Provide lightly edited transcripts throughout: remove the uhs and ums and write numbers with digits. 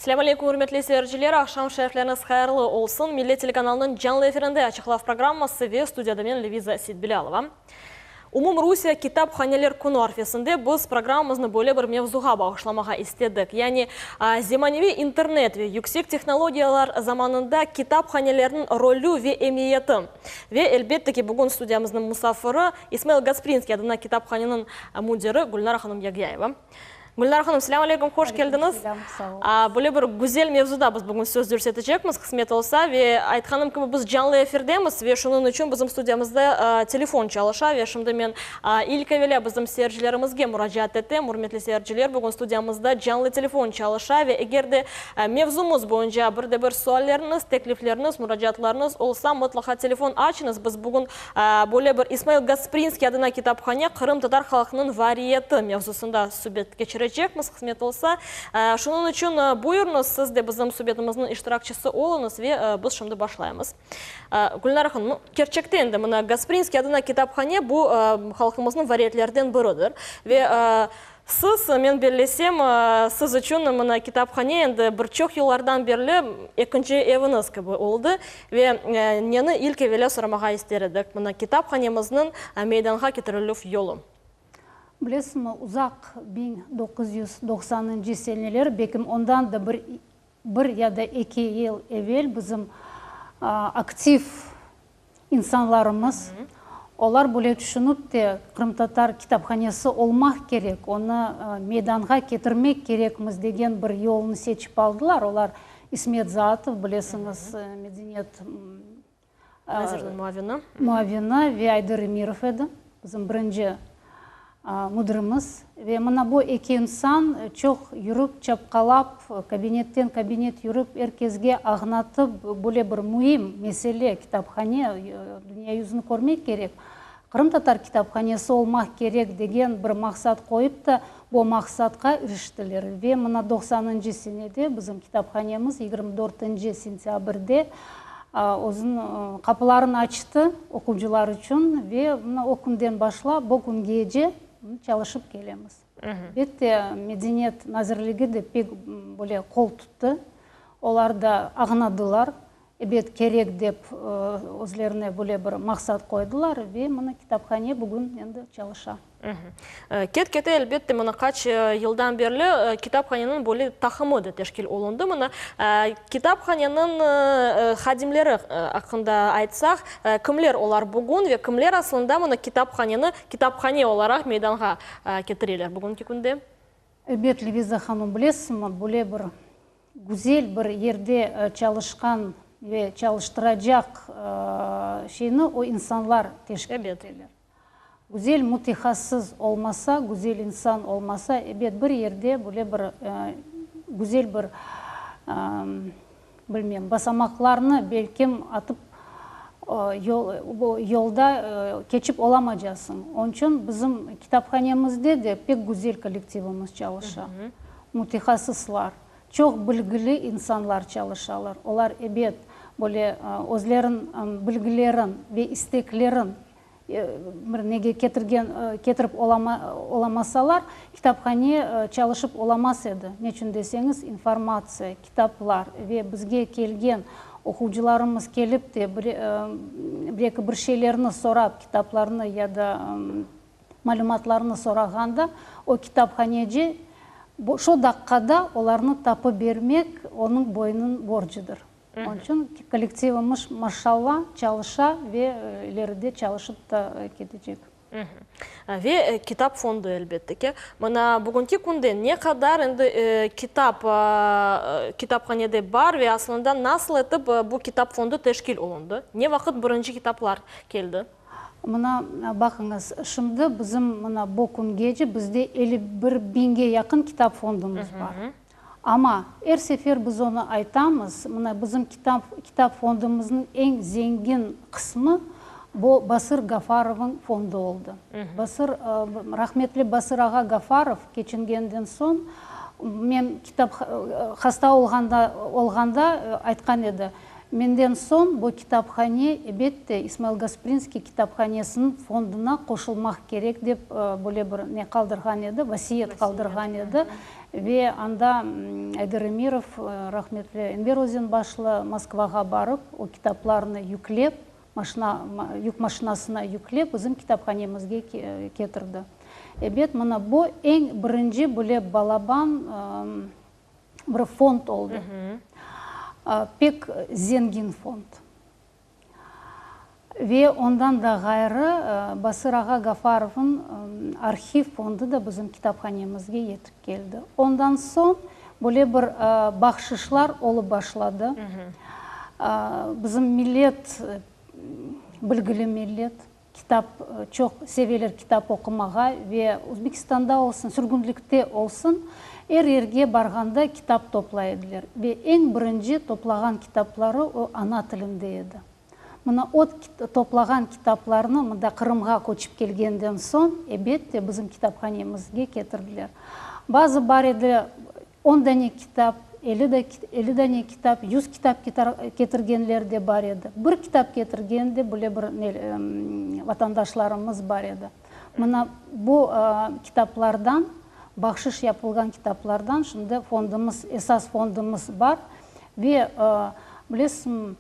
Selâm aleyküm, ürmetli seyirciler, aqşam şerifleriñiz hayırlı olsun. Millet telekanalınıñ canlı efirinde Açıq Laf programması ve studiyada men, Leviza Seytbilâlova. Umumrusiye kitaphaneler künü arfesinde biz programmamıznı böyle bir mevzuğa bağışlamağa istedik. Yani, zemaneviy internet ve yüksek tehnologiyalar zamanında kitaphanelerniñ rolü ve emiyeti. Ve, elbette ki, bugün studiyamıznıñ musafiri, İsmail Gasprinskiy adına kitaphaneniñ müdiri Gülnara hanım Yagyaeva. Gülnara hanım, selâm aleyküm, hoş keldiñiz. Aleyküm selâm, sağ oluñız. Böyle bir güzel mevzuda biz bugün söz yürsetecekmiz, qısmet olsa. Ve aytqanım kibi, biz canlı efirdemiz ve şunıñ içün bizim studiyamızda telefon çalışa. Ve şimdi men ilk evelâ bizim seyircilerimizge muracaat etem. Ürmetli seyirciler, bugün studiyamızda canlı telefon çalışa ve eger de mevzumız boyunca bir de bir sualleriñiz, teklifleriñiz, muracaatlarıñız olsa, mıtlaqa telefon açıñız. Biz bugün Böyle bir İsmail Gasprinskiy adına kitaphane qırımtatar halqınıñ variyeti mevzusında subet keçirecekmiz, qısmet olsa. Şunıñ içün buyurıñız, siz de bizim subetimizniñ iştirakçisi oluñız ve biz şimdi başlaymız. Gülnara hanım, nu, kerçekten de mına Gasprinskiy adına kitaphane bu halqımıznıñ variyetlerden biridir. Ve Siz, men bellesem, siz içün mına kitaphane endi bir çoq yıllardan berli ekinci eviñiz kibi oldı. Ve neni ilk evelâ soramağa ister edik, mına kitaphanemizniñ meydanğa ketirilüv yolu. Bilesiñmi, uzaq 1990-ncı seneler, belkim ondan da bir bir ya da eki yıl evel bizim aktiv insanlarımız, olar böyle tüşünip de, qırımtatar kitaphanesi olmaq kerek, onı meydanğa ketirmek kerekmiz degen bir yolnı seçip aldılar. Olar İsmet Zaatov, bilesiñiz, medeniyet Naziriniñ muavini. Muavini ve Ayder Emirov edi, bizim birinci müdirimiz. Ve mına bu eki insan çoq yürip, çapqalap, kabinetten kabinet yürip, er kesge añlatıp, böyle bir müim mesele, kitaphane, dünya yüzüni körmek kerek, qırımtatar kitaphanesi olmaq kerek degen bir maqsat qoyıp da, bu maqsatqa iriştiler. Ve mına doqsanıncı senede bizim kitaphanemiz 24 sentâbrde özüniñ qapılarını açtı oquvcılar içün ve mına o künden başlap bu küngece çalışıp kelemiz. Elbette, Medeniyet nazirligi de pek böyle qol tuttı. Olar da añladılar, ebet, kerek dep özlerine böyle bir maqsat qoydılar ve mına kitaphane bugün endi çalışa. Ket-kete, elbette, mına qaç yıldan berli kitaphaneniñ böyle taqımı da teşkil olundı. Mına kitaphaneniñ hadimleri aqqında aytsaq, kimler olar bugün ve kimler aslında mına kitaphaneni kitaphane olaraq meydanğa ketireler bugünki künde? Ebet, Leviza hanım, bilesizmi, böyle bir güzel bir yerde çalışqan ve çalıştıracaq şeyni o insanlar teşkil eteler. Güzel mütehassıs olmasa, güzel insan olmasa, ebet, bir yerde böyle bir güzel bir, bilmem, basamaqlarnı belkim atıp yolda keçip olamacasıñ. Onıñ içün bizim kitaphanemizde de pek güzel kollektivimiz çalışa. Mütehassıslar, çoq bilgili insanlar çalışalar. Olar, ebet, böyle özleriniñ bilgilerin ve isteklerin bir nege ketirgen, ketirip olamasalar, kitaphane çalışıp olamaz edi. Neçün deseñiz, informatsiya, kitaplar ve bizge kelgen oquvcılarımız kelip de bir-eki bir şeylerni sorap, kitaplarnı ya da malümatlarnı sorağanda, o kitaphaneci şu daqqada olarnı tapıp bermek onıñ boynunıñ borcudır. Onıñ içün kollektivimiz, maşalla, çalışa ve ileride çalışıp da ketecek. Ve kitap fondu, elbette ki. Mına bugünki künde ne qadar endi kitap kitaphanede bar ve aslında nasıl etip bu kitap fondu teşkil olundı? Ne vaqıt birinci kitaplar keldi? Mına, baqıñız, şimdi bizim mına bu küngece bizde 51 biñge yaqın kitap fondumız bar. Amma er sefer biz onı aytamız, mına bizim kitap kitap fondumıznıñ eñ zengin qısmı bu Basır Gafarovıñ fondu oldı. Basır, rahmetli Basır ağa Gafarov keçingenden soñ, men kitap hasta olğanda olğanda aytqan edi. Menden soñ bu kitaphane, ebette, İsmail Gasprinskiy kitaphanesiniñ fonduna qoşulmaq kerek dep böyle bir ne qaldırğan edi, vasiyet qaldırğan edi. Ve anda Ayder Emirov, rahmetli Enver Özenbaşlı Moskvağa barıp, o kitaplarnı yüklep, maşina, yük maşinasına yüklep, bizim kitaphanemizge ketirdi. Ebet, mına bu eñ birinci böyle balaban bir fond oldı. Pek zengin fond. Ve ondan da ğayrı, Basır ağa Gafarovnıñ arhiv fondu da bizim kitaphanemizge yetip keldi. Ondan soñ böyle bir bahşışlar olıp başladı. Bizim millet, bilgili millet, kitap çoq seveler kitap oqumağa ve Özbekistanda olsun, sürgünlikte olsun, er yerge barğanda kitap toplay ediler. Ve eñ birinci toplağan kitapları o ana tilinde edi. Mına o toplağan kitaplarnı mında Qırımğa köçip kelgenden soñ, ebette, bizim kitaphanemizge ketirdiler. Bazı bar edi, on dane kitap, 50 dane kitap, 100 kitap ketirgenler de bar edi. Bir kitap ketirgen de böyle bir vatandaşlarımız bar edi. Mına bu kitaplardan, bahşış yapılğan kitaplardan şimdi fondumız, esas fondumız bar. Ve bilesiñmi,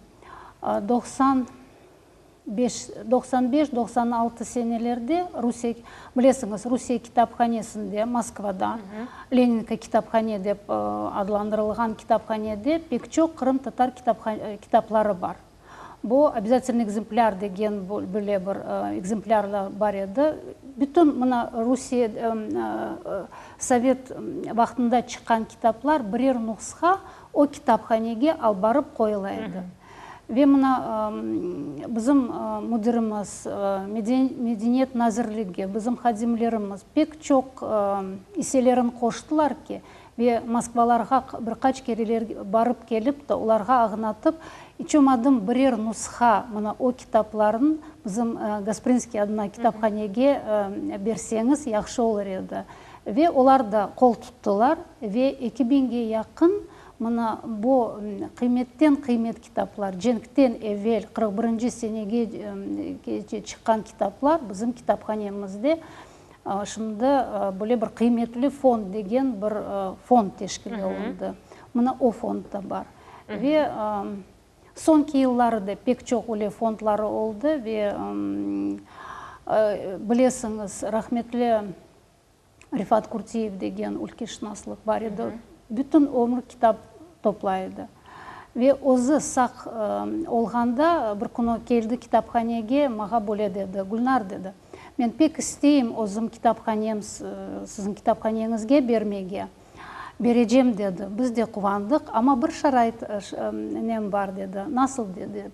95, 95, 96 senelerde Rusiye, bilesiñiz, Rusiye kitaphanesinde, Moskvada, Leninka kitaphane dep adlandırılğan kitaphanede pek çoq qırımtatar kitapları bar. Bu obязательный ekzemplâr degen böyle bir ekzemplârlar bar edi. Bütün mına Rusiye, sovet vaqtında çıqqan kitaplar birer nusha o kitaphanege albarıp qoyula edi. Ve mına bizim müdirimiz, Medeniyet nazirligi, bizim hadimlerimiz pek çoq isselerini qoştılar ki, ve Moskvalarğa bir qaç kereler barıp kelip de, olarğa añlatıp, iç olmadım birer nusha mına o kitaplarnı bizim Gasprinskiy adına kitaphanege berseñiz yahşı olur edi. Ve olar da qol tuttılar ve eki biñge yaqın Mına bu qıymetten qıymet kitaplar, cenkten evel, 41-nci senege çıqqan kitaplar bizim kitaphanemizde şimdi böyle bir qıymetli fond degen bir fond teşkil olundı. Mına o fond da bar. Ve soñki yılları da pek çoq öyle fondları oldı ve bilesiñiz, rahmetli Refat Kurtiyev degen ülkeşınaslıq bar edi. Bütün ömür kitap toplay edi. Ve özü saq olğanda bir künü keldi kitaphanege, mağa böyle dedi, Gülnar, dedi, men pek isteyim özüm kitaphanem siziñ kitaphaneñizge bermege. Berecem, dedi. Biz de quvandıq, amma bir şarait nem bar, dedi. Nasıl, dedi.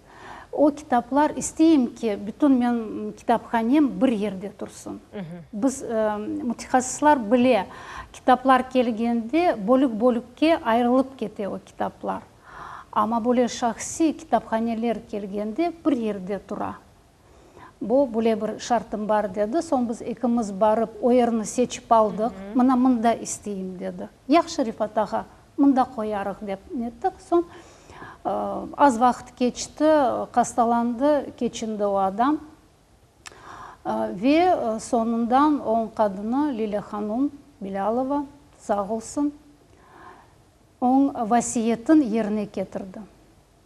O kitaplar, isteyim ki, bütün menim kitaphanem bir yerde tursın. Biz, mütehassıslar bile, kitaplar kelgende bölük-bölükke ayırılıp kete o kitaplar. Amma böyle şahsiy kitaphaneler kelgende bir yerde tura. Bu, böyle bir şartım bar, dedi. Soñ biz ekimiz barıp, o yerni seçip aldıq. Mına mında isteyim, dedi. Yahşı, Refat ağa, mında qoyarıq, dep nettik. Soñ az vaqıt keçti, hastalandı, keçindi o adam. Ve soñundan onıñ qadını Lilâ hanum Bilâlova, sağ olsun, onıñ vasiyetin yerine ketirdi.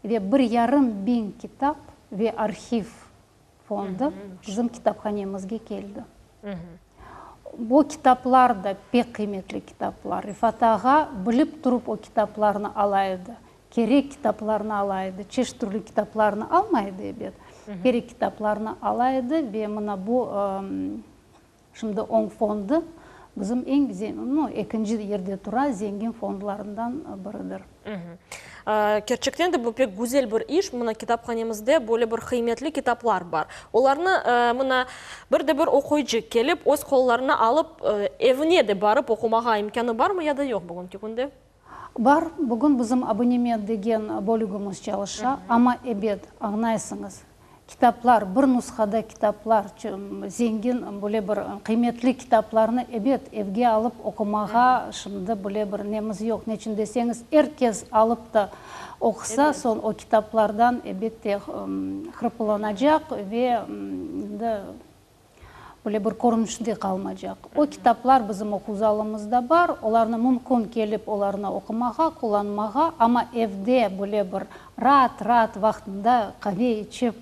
Ve bir yarım biñ kitap ve arhiv fondu bizim kitaphanemizge keldi. Bu kitaplar da pek qıymetli kitaplar. Refat ağa bilip turıp o kitaplarnı ala edi. Kerek kitaplarnı ala edi. Çeşit türlü kitaplarnı almay edi, ebet. Kerek kitaplarnı ala edi ve mına bu Şimdi oñ fondu bizim eñ, no, ekinci yerde tura zengin fondlarından biridir. Kerçekten de bu pek güzel bir iş. Mına kitaphanemizde böyle bir qıymetli kitaplar bar. Olarnı mına bir de bir oquyıcı kelip öz qollarına alıp evine de barıp oqumağa imkânı barmı ya da yoq bugünki künde? Bar. Bugün bizim abonement degen bölügimiz çalışa. Amma ebet, añlaysıñız. Kitaplar, bir nushada kitaplar, zengin, böyle bir qıymetli kitaplarnı, ebet, evge alıp oqumağa şimdi böyle bir nemiz yoq. Neçün deseñiz, er kes alıp da oqusa, soñ o kitaplardan, ebette, hırpılanacaq ve endi Böyle bir körünişte qalmacaq. O kitaplar bizim oquv zalımızda bar, olarnı mümkün kelip olarnı oqumağa, qullanmağa, amma evde böyle bir raat-raat vaqtında qave içip,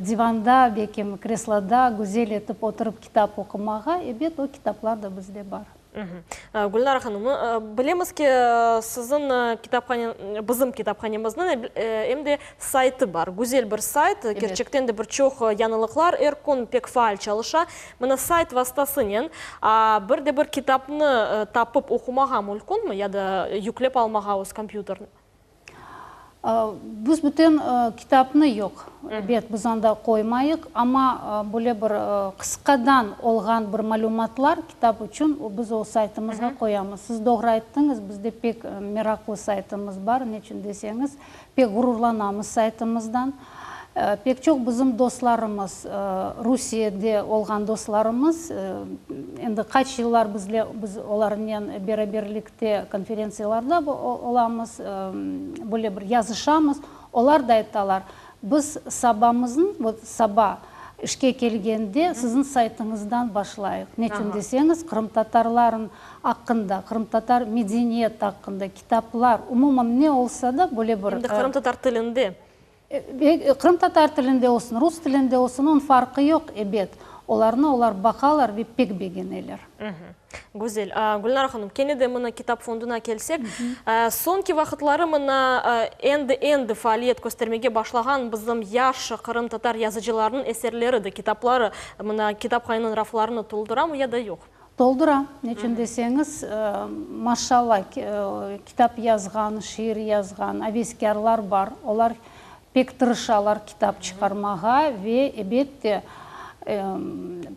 divanda, belkim kresloda güzel etip oturıp kitap oqumağa, ebet, o kitaplar da bizde bar. Gülnara hanım, bilemiz ki, siziñ kitaphane, bizim kitaphanemizniñ em de saytı bar. Güzel bir sayt, kerçekten de bir çoq yañılıqlar, er kün pek faal çalışa. Mına sayt vastasınen bir de bir kitapnı tapıp oqumağa mülkünmi ya da yüklep almağa öz kompyuterine? Biz bütün kitapnı yoq, ebet, biz anda qoymayıq, amma böyle bir qısqadan olğan bir malümatlar kitap içün biz o saytımızğa qoyamız. Siz doğru ayttıñız, bizde pek meraqlı saytımız bar, neçün deseñiz, pek ğururlanamız saytımızdan. Pek çoq bizim dostlarımız, Rusiyede olğan dostlarımız, endi qaç yıllar bizle, biz olarnen beraberlikte konferentsiyalarda olamız, böyle bir yazışamız, olar da aytalar, biz sabamıznıñ, vot saba işke kelgende siziñ saytıñızdan başlayıq. Neçün deseñiz, qırımtatarlarıñ aqqında, qırımtatar medeniyeti aqqında kitaplar, umuman ne olsa da böyle bir. Em de qırımtatar tilinde. Qırımtatar tilinde olsun, rus tilinde olsun, onıñ farqı yoq, ebet. Olarnı olar baqalar ve pek begeneler. Güzel. Gülnara hanım, kene de mına kitap fonduna kelsek, soñki vaqıtları mına endi-endi faaliyet köstermege başlağan bizim yaş qırımtatar yazıcılarınıñ eserleri de, kitapları mına kitaphaneniñ raflarını tolduramı ya da yoq? Toldura. Neçün deseñiz, maşalla, kitap yazğan, şiir yazğan aveskârlar bar. Olar pek tırışalar kitap çıqarmağa ve, ebette,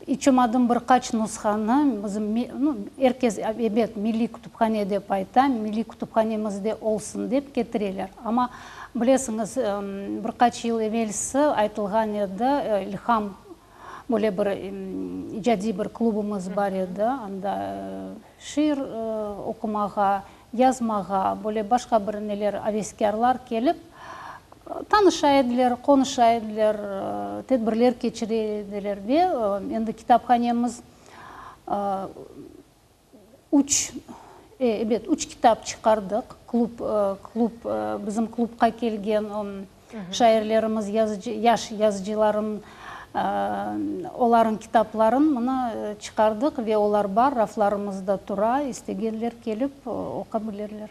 iç olmadım bir qaç nushanı bizim, nu, er kes, ebet, milliy kütüphane dep ayta, milliy kütüphanemizde olsun dep ketireler. Amma, bilesiñiz, bir qaç yıl evelsi aytılğan edi, İlham Böyle bir icadiy bir klubumız bar edi, anda şiir oqumağa, yazmağa, böyle başqa bir neler aveskârlar kelip, tanışa ediler, qonuşa ediler, tedbirler keçire ediler ve endi kitaphanemiz Üç, ebet, üç kitap çıqardıq. Klub, klub, bizim klubqa kelgen şairlerimiz, yazıcı, yaş yazıcılarım, olarıñ kitapların mına çıqardıq ve olar bar, raflarımızda tura, istegenler kelip oqa bilirler.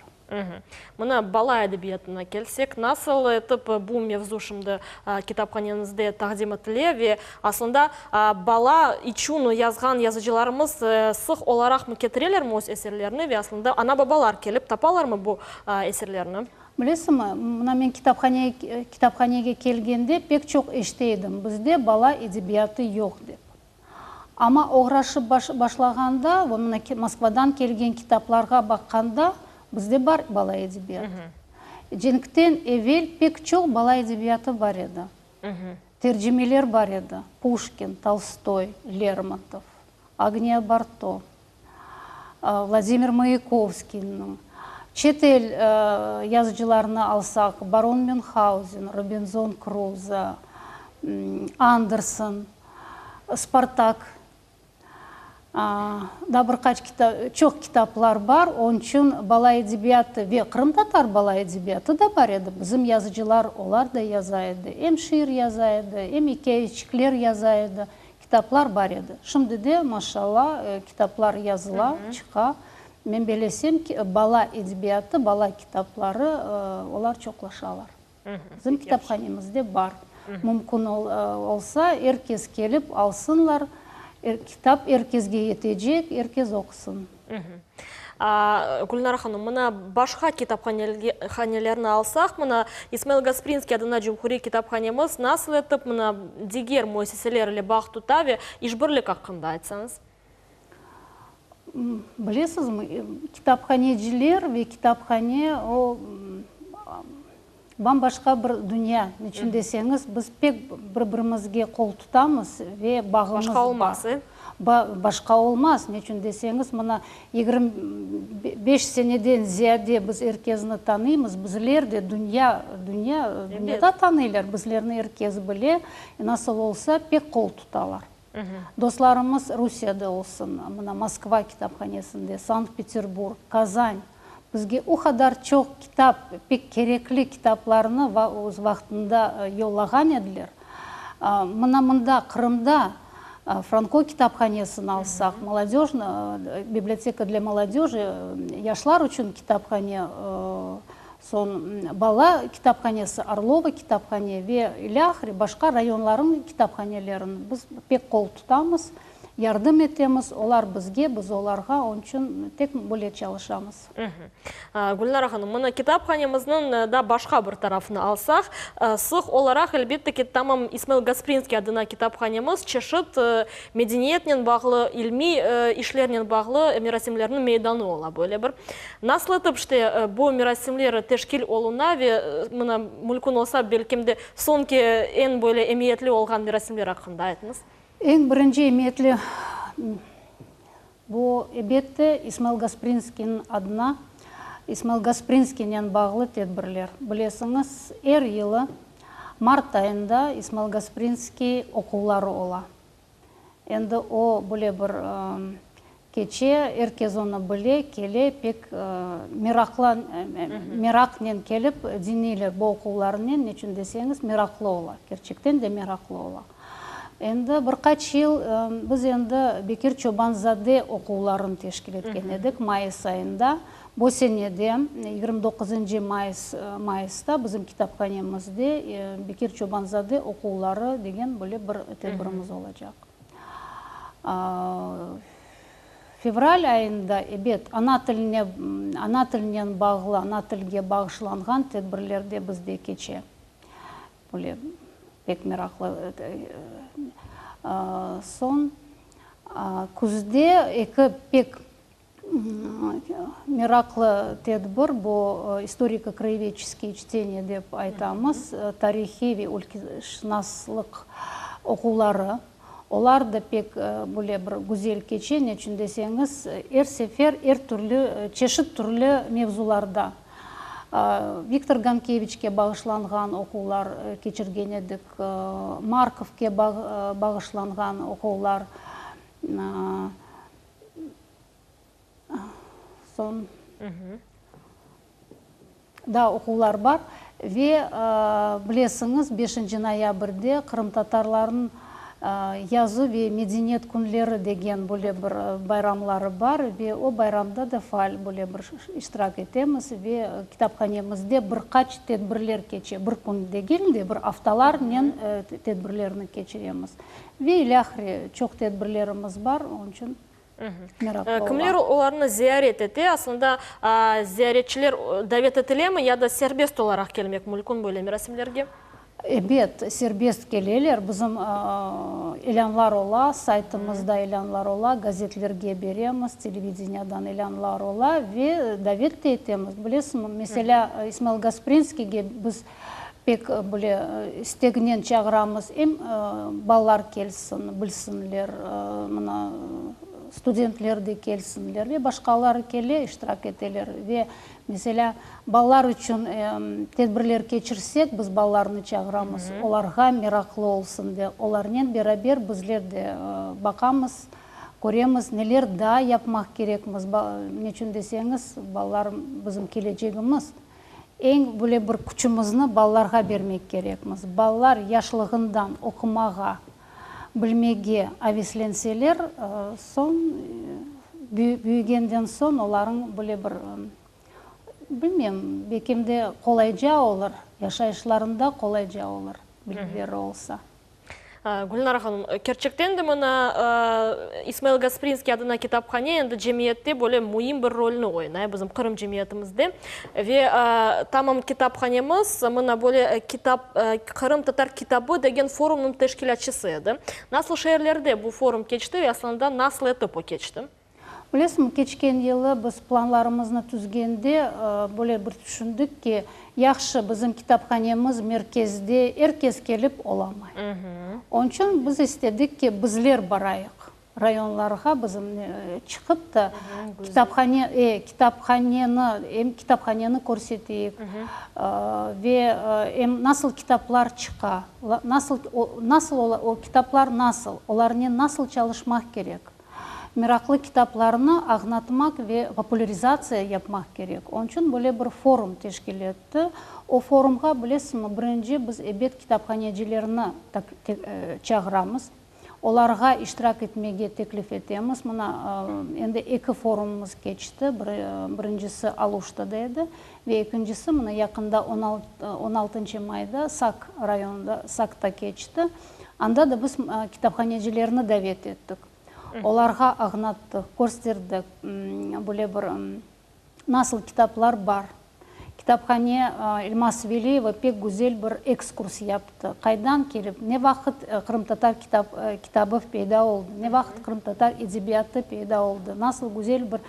Mına bala edebiyatına kelsek, nasıl etip bu mevzu şimdi kitaphaneñizde taqdim etile ve aslında bala içün yazğan yazıcılarımız sıq olaraqmı ketirelermi öz eserlerini ve aslında ana-babalar kelip tapalarmı bu eserlerni? Bilesiñmi, mına men kitaphanege kelgende pek çoq eşite edim, bizde bala edebiyatı yoq dep. Amma oğraşıp başlağanda, mına Moskvadan kelgen kitaplarğa baqqanda, bizde bar bala edebiyatı. Cenkten evel pek çoq bala edebiyatı bar edi. Tercimeler bar edi, Puşkin, Tolstoy, Lermontov, Agniya Barto, Vladimir Mayakovskiyniñ. Çet el yazıcılarını alsaq, baron Münhauzen, Robinzon Kruzo, Andersen, Spartak, daa bir qaç çoq kitaplar bar, onıñ içün bala edebiyatı ve qırımtatar bala edebiyatı da bar edi. Bizim yazıcılar, olar da yaza edi, em şiir yaza edi, em ikâyeçikler yaza edi, kitaplar bar edi. Şimdi de, maşalla, kitaplar yazıla, çıqa. Men belesem ki, bala edebiyatı, bala kitapları, olar çoqlaşalar. Bizim kitaphanemizde bar. Mümkün olsa, er kes kelip alsınlar. Kitap er kesge yetecek, er kes oqusın. Gülnara hanım, mına başqa kitaphanelerni alsaq, mına İsmail Gasprinskiy adına cumhuriy kitaphanemiz nasıl etip mına diger müessiseler ile bağ tuta ve işbirlik aqqında aytsañız? Bilesizmi, kitaphaneciler ve kitaphane o. Bam-başqa bir dünya. Niçün deseñiz, biz pek bir-birimizge qol tutamız ve bağımız Başqa olmaz, e? Başqa olmaz. Niçün deseñiz, mına 25 seneden ziyade biz er kezni tanıymız, bizler de dünya, dünya, dünyada tanıylar, bizlerni er kes bile, nasıl olsa, pek qol tutalar. Dostlarımız Rusiyada olsun, mına Moskva kitaphanesinde, Sankt-Peterburg, Kazan, bizge o qadar çoq kitap, pek kerekli kitaplarnı öz vaqtında yollağan ediler. Mına mında, Qırımda, Franko kitaphanesini alsaq, Molodejna, Biblioteka dlâ molodejı, yaşlar içün kitaphane, Soñ bala kitaphanesi, Orlova kitaphane ve ilâhre başqa rayonlarıñ kitaphanelerin biz pek qol tutamız, yardım etemiz, olar bizge, biz olarğa, onıñ içün tek böyle çalışamız. Gülnara hanım, mına kitaphanemizniñ da başqa bir tarafını alsaq, sıq olaraq, elbette ki, tamam İsmail Gasprinskiy adına kitaphanemiz çeşit medeniyetnen bağlı, ilmiy işlernen bağlı merasimlerniñ meydanı ola böyle bir. Nasıl etip işte bu merasimler teşkil oluna ve mına mülkün olsa belkim de soñki eñ böyle emiyetli olğan merasimler aqqında aytıñız. Eñ birinci emiyetli bu, ebette, İsmail Gasprinskiyniñ adına, İsmail Gasprinskiynen bağlı tedbirler. Bilesiñiz, er yılı mart ayında İsmail Gasprinskiy oquvları ola. Endi o böyle bir keçe, er kez onı bile, kele, pek meraqlan, meraqnen kelip diñleyler bu oquvlarınen, neçün deseñiz, meraqlı ola, kerçekten de meraqlı ola. Endi bir qaç yıl biz endi Bekir Çoban-zade oquvlarını teşkil etken edik mayıs ayında. Bu sene de 29-ncı mayıs, mayısta bizim kitaphanemizde Bekir Çoban-zade oquvları degen böyle bir tedbirimiz olacaq. Fevral ayında, ebet, ana tiline, ana tilinen bağlı, ana tilge bağışlanğan tedbirler de bizde keçe. Böyle pek meraqlı. Soñ küzde eki pek Meraqlı tedbir bu, istoriko-krayevedçeskiye çteniya dep aytamız, tarihiy ve ülkeşınaslıq oquvları. Olar da pek böyle bir güzel keçe, neçün deseñiz, er sefer er türlü, çeşit türlü mevzularda. Viktor Gankeviçke bağışlanğan oquvlar keçirgen edik, Markovke bağışlanğan oquvlar. Soñ daa oquvlar bar. Ve bilesiñiz, beşinci noyabrde qırımtatarlarnıñ yazu ve medeniyet künleri degen böyle bir bayramları bar ve o bayramda da faal böyle bir iştirak etemiz ve kitaphanemizde bir qaç tedbirler keçe. Bir kün degil de, bir aftalarnen tedbirlerni keçiremiz. Ve ilâhre çoq tedbirlerimiz bar, onıñ içün meraqlı ola. Kimler olarnı ziyaret ete? Aslında, ziyaretçiler davet etilemi ya da serbest olaraq kelmek mülkün böyle merasimlerge? Ebet, serbest keleler. Bizim ilânlar ola, saytımızda ilânlar ola, gazetlerge beremiz, televideniyadan ilânlar ola ve davet de etemiz. Bilesiñmi, meselâ, İsmail Gasprinskiyge biz Pek böyle isteginen çağıramız, em balalar kelsin, bilsinler, mına studentler de kelsinler ve başqaları kele, iştirak eteler. Ve, meselâ, balalar içün tedbirler keçirsek, biz balalarnı çağıramız, olarğa meraqlı olsun de, olarnen beraber bizler de baqamız, köremiz, neler daa yapmaq kerekmiz, neçün deseñiz, balalar bizim kelecegimiz. Eñ böyle bir küçümizni balalarğa bermek kerekmiz. Balalar yaşlığından oqumağa, bilmege aveslenseler, soñ, büyügenden soñ olarıñ böyle bir, bilmem, belkim de qolayca olur, yaşayışlarında qolayca olur, bilgileri olsa. Gülnara hanım, kerçekten de mına İsmail Gasprinskiy adına kitaphane endi cemiyette böyle müim bir rolni oynay, bizim Qırım cemiyetimizde. Ve tamam kitaphanemiz mına böyle kitap, Qırımtatar kitabı degen forumnıñ teşkilâtçısı edi. Nasıl şeerlerde bu forum keçti ve aslında nasıl etip o keçti? Bilesiñmi, keçken yılı biz planlarımıznı tüzgende, böyle bir tüşündik ki, yahşı, bizim kitaphanemiz merkezde, er kes kelip olamay. Onıñ içün biz istedik ki, bizler barayıq rayonlarğa, bizim çıqıp da, kitaphane, e, kitaphaneni, em kitaphaneni körseteyik, ve em nasıl kitaplar çıqa, nasıl, nasıl o kitaplar nasıl, olarnen nasıl çalışmaq kerek. Meraqlı kitaplarnı añlatmaq ve populârizatsiya yapmaq kerek. Onıñ içün böyle bir forum teşkil etti. O forumğa, bilesiñmi, birinci biz ebet kitaphanecilerni çağıramız. Olarğa iştirak etmege teklif etemiz. Mına, endi eki forumımız keçti. Birincisi Aluştada edi ve ekincisi mına yaqında on altıncı mayda Saq rayonında, Saqta keçti. Anda da biz kitaphanecilerni davet ettik. Olarğa añlattıq, kösterdik, böyle bir nasıl kitaplar bar. Kitaphane İlmaz Veliyeva pek güzel bir ekskurs yaptı. Qaydan kelip, ne vaqıt qırımtatar kitabı peyda oldı, ne vaqıt qırımtatar edebiyatı peyda oldı, nasıl güzel bir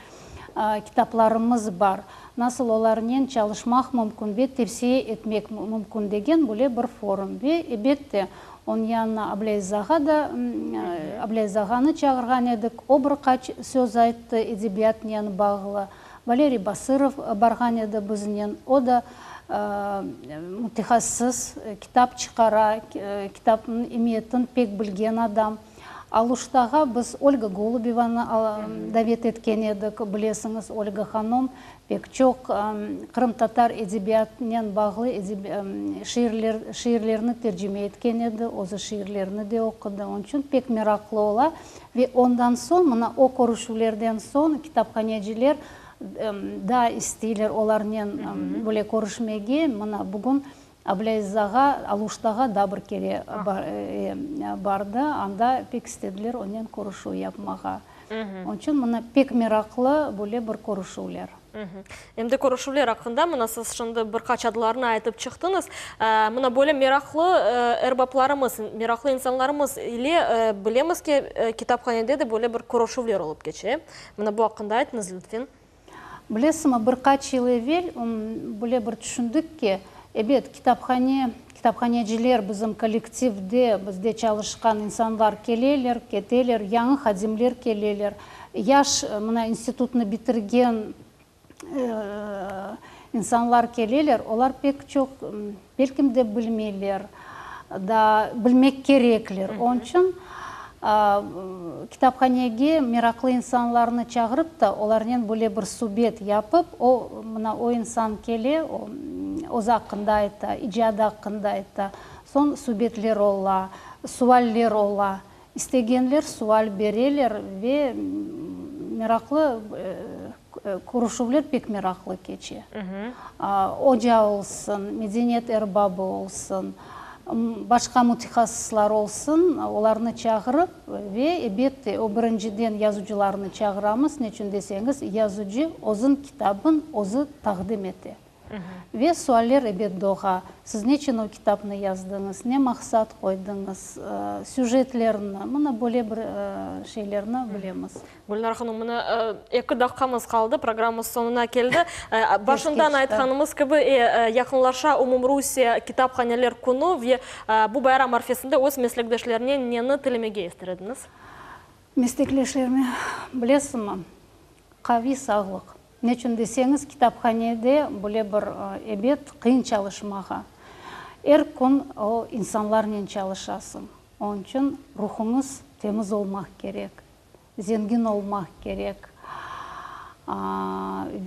kitaplarımız bar, nasıl olarnen çalışmaq mümkün ve tevsiye etmek mümkün degen böyle bir forum. Ve, ebette, Onıñ yanına Ablâziz ağa da, Ablâziz ağanı çağırğan edik, o bir qaç söz ayttı edebiyatnen bağlı. Valeriy Basırov barğan edi biznen, o da mütehassıs, kitap çıqara, kitapnıñ emiyetini pek bilgen adam. Aluştağa biz Olga Golubevanı davet etken edik, bilesiñiz, Olga hanım Pek çoq qırımtatar edebiyatınen bağlı şiirler, şiirlerni tercime etken edi, özü şiirlerni de oqudı. Onıñ içün pek meraqlı ola. Ve ondan soñ, mına o körüşüvlerden soñ kitaphaneciler daa isteyler olarnen böyle körüşmege. Mına bugün Ablâziz ağa Aluştağa daa bir kere bardı, anda pek istediler onen körüşüv yapmağa. Onıñ içün mına pek meraqlı böyle bir körüşüvler. Em de körüşüvler aqqında mına siz şimdi bir qaç adlarını aytıp çıqtıñız. Mına böyle meraqlı erbaplarımız, meraqlı insanlarımız ile bilemiz ki, kitaphanede de böyle bir körüşüvler olıp keçe. Mına bu aqqında aytıñız lütfen. Bilesiñmi, bir qaç yıl evel böyle bir tüşündik ki, ebet, kitaphane, kitaphaneciler bizim kollektivde, bizde çalışqan insanlar keleler, keteler, yañı hadimler keleler, yaş, mına, institutnı bitirgen insanlar keleler, olar pek çoq, belkim de, bilmeyler, daa bilmek kerekler. Onıñ içün kitaphanege meraqlı insanlarnı çağırıp da, olarnen böyle bir subet yapıp, o, mına, o insan kele, o, özü aqqında ayta, icadı aqqında ayta, soñ subetler ola, sualler ola. İstegenler sual bereler ve meraqlı körüşüvler pek meraqlı keçe. Oca olsun, medeniyet erbabı olsun, başqa mütehassıslar olsun, olarnı çağırıp ve, ebette, o birinciden yazıcılarnı çağıramız, neçün deseñiz, yazıcı özüñ kitabın özü taqdim ete. Ve sualler, ebet, doğa, siz neçün o kitapnı yazdıñız, ne maqsat qoydıñız, süjetlerni, mına böyle bir şeylerni bilemiz. Gülnar hanım, mına eki daqqamız qaldı, programmamız soñuna keldi. Başından aytqanımız kibi, yaqınlaşa Umumrusiye kitaphaneler künü ve bu bayram arfesinde öz meslekdeşlerine neni tilemege ister ediñiz? Meslekdeşlerime, bilesiñmi, qaviy sağlıq, Neçün deseñiz, kitaphanede böyle bir, ebet, qıyın çalışmağa. Er kün o insanlarnen çalışasıñ. Onıñ içün ruhuñız temiz olmaq kerek, zengin olmaq kerek.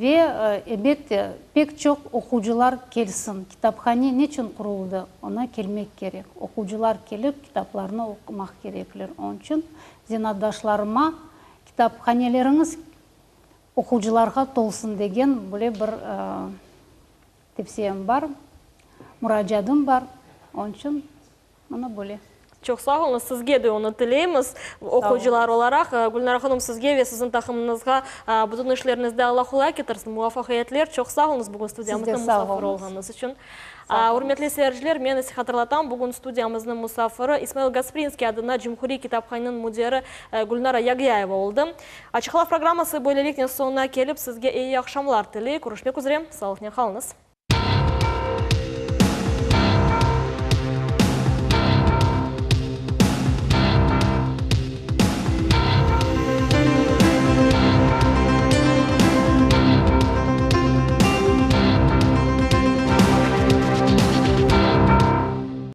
Ve, ebette, pek çoq oqucılar kelsin. Kitaphane neçün quruldı? Ona kelmek kerek. Oqucılar kelip, kitaplarnı oqumaq kerekler. Onıñ içün zenaatdaşlarıma, kitaphaneleriñiz Oquvcılarğa tolsun degen böyle bir tevsiyem bar, muracaatım bar. Onıñ içün mına böyle. Çoq sağ oluñız, sizge de onı tileymiz, oquyıcılar olaraq. Gülnara hanım, sizge ve siziñ taqımıñızğa bütün işleriñizde Alla qolay ketirsin, muvafaqiyetler. Çoq sağ oluñız bugün studiyamızda musafir olğanıñız içün. Ürmetli seyirciler, men ise hatırlatam, bugün studiyamıznıñ musafiri İsmail Gasprinskiy adına Cumhuriy kitaphaneniñ müdiri Gülnara Yagyaeva oldı. Açıq laf programması böyleliknen soñuna kelip, sizge eyi aqşamlar tiley. Körüşmek üzre, sağlıqnen qalıñız.